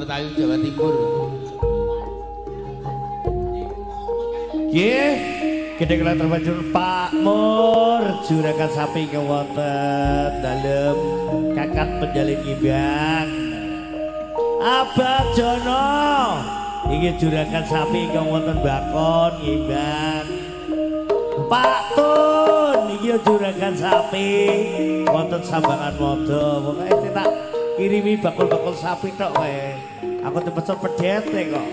Mertayu Jawa Timur. Nggih, gedhe kula terbanjur Pak Mur juragan sapi wonten dalem Kakat Penjalin Ngimbang. Abah Jono iki juragan sapi ingkang wonten Bakon Ngimbang. Pak Tun iki juragan sapi wonten Sambangan Modo. Pokoke tak kirimi bakul-bakul sapi tok wae. Aku dipesen pedhete kok.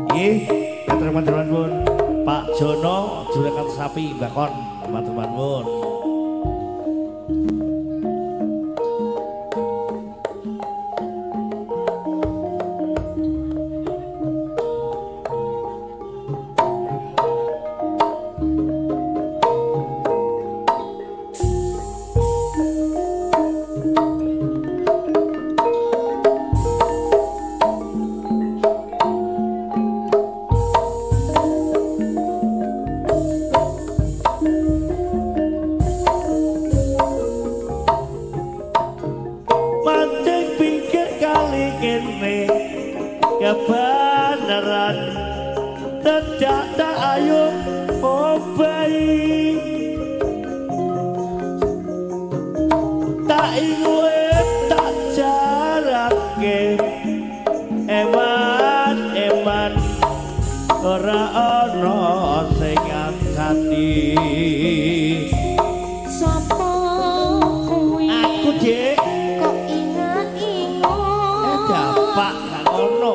Nggih, matur nuwun Pak Jono juragan sapi Bakon, matur nuwun. Kebenaran tidak tak ayo obai tak ingue tak jarake eman eman ora ana sing ngancani. Sapa kuwi? Aku Dik. Kok ingat-ingat? Dapak gak ngono.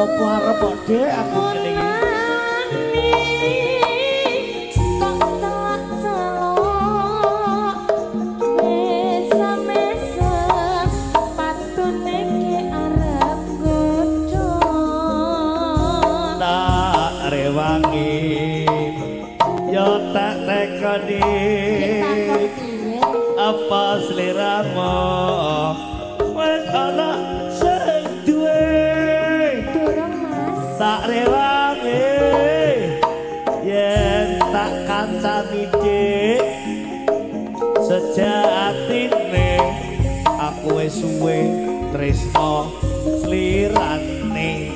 Apa arep kok Dik aku ngene iki. Kok tak celok mesem-mesem patune ki arep godho. Tak rewangi ya tak tekoni apa sliramu wis ana sing duwe. Tak rewangi yen tak kancani Dik sejatine aku wis suwe tresno slirane.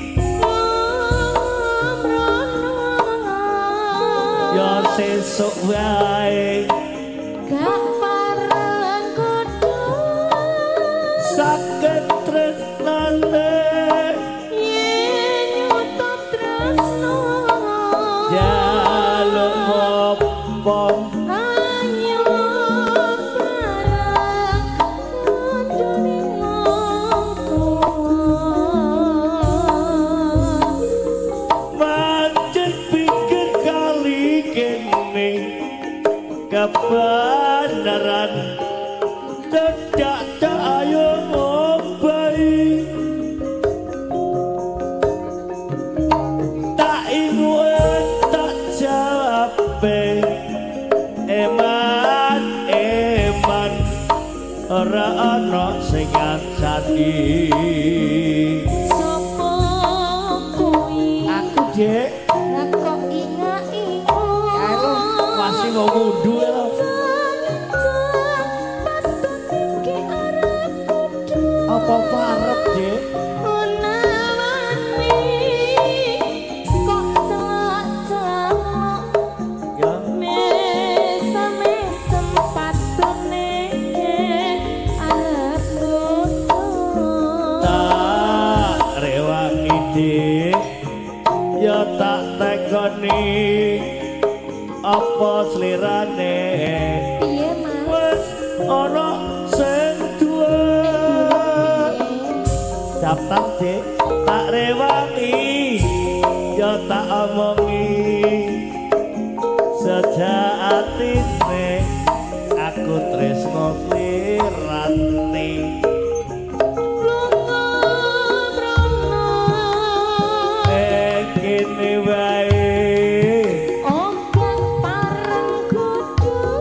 Ya sesuk wae gak pareng kudu saged tresnane yen nyutup tresno jaluk opo ayo bareng kudu ning wong tuwa. Mancing pikir kali kene kebenaran tidak tak ayo ngobai tak ingue tak jawab eman eman ora ana sing ngancani. Sapa kuwi? Aku Dik. Lah kok ingat-ingat? Kae lho masih mau mundur lho. Apa parep Dik? Kok celak-celok Ya mesem-mesem patune arep godho. Tak rewangi Dik ya tak tekoni apa slirane Piye Mas? Wis ana sing duwe. Daftar Dik tak rewangi ya tak omongi sejatine aku tresno slirane. Lunga mrono Kene wae ogak pareng kudu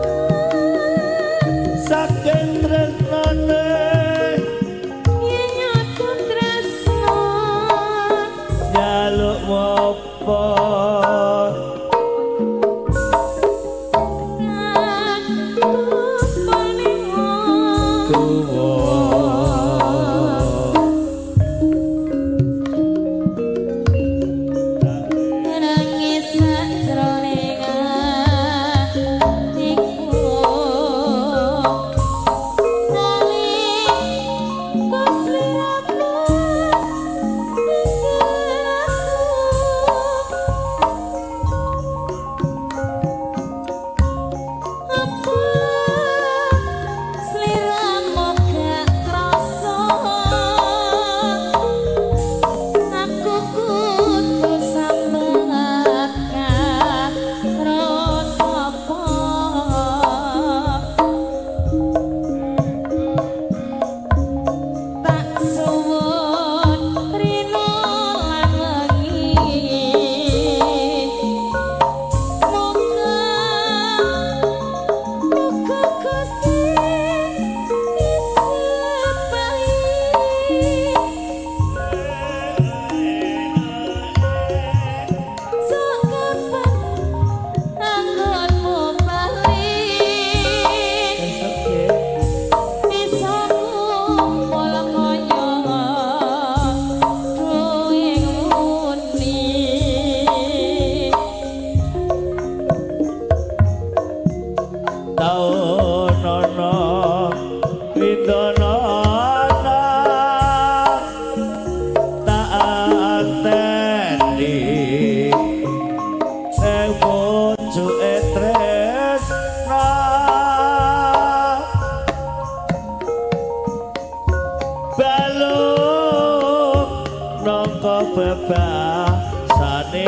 saking tresnane yen nyutup tresno. Bebasane.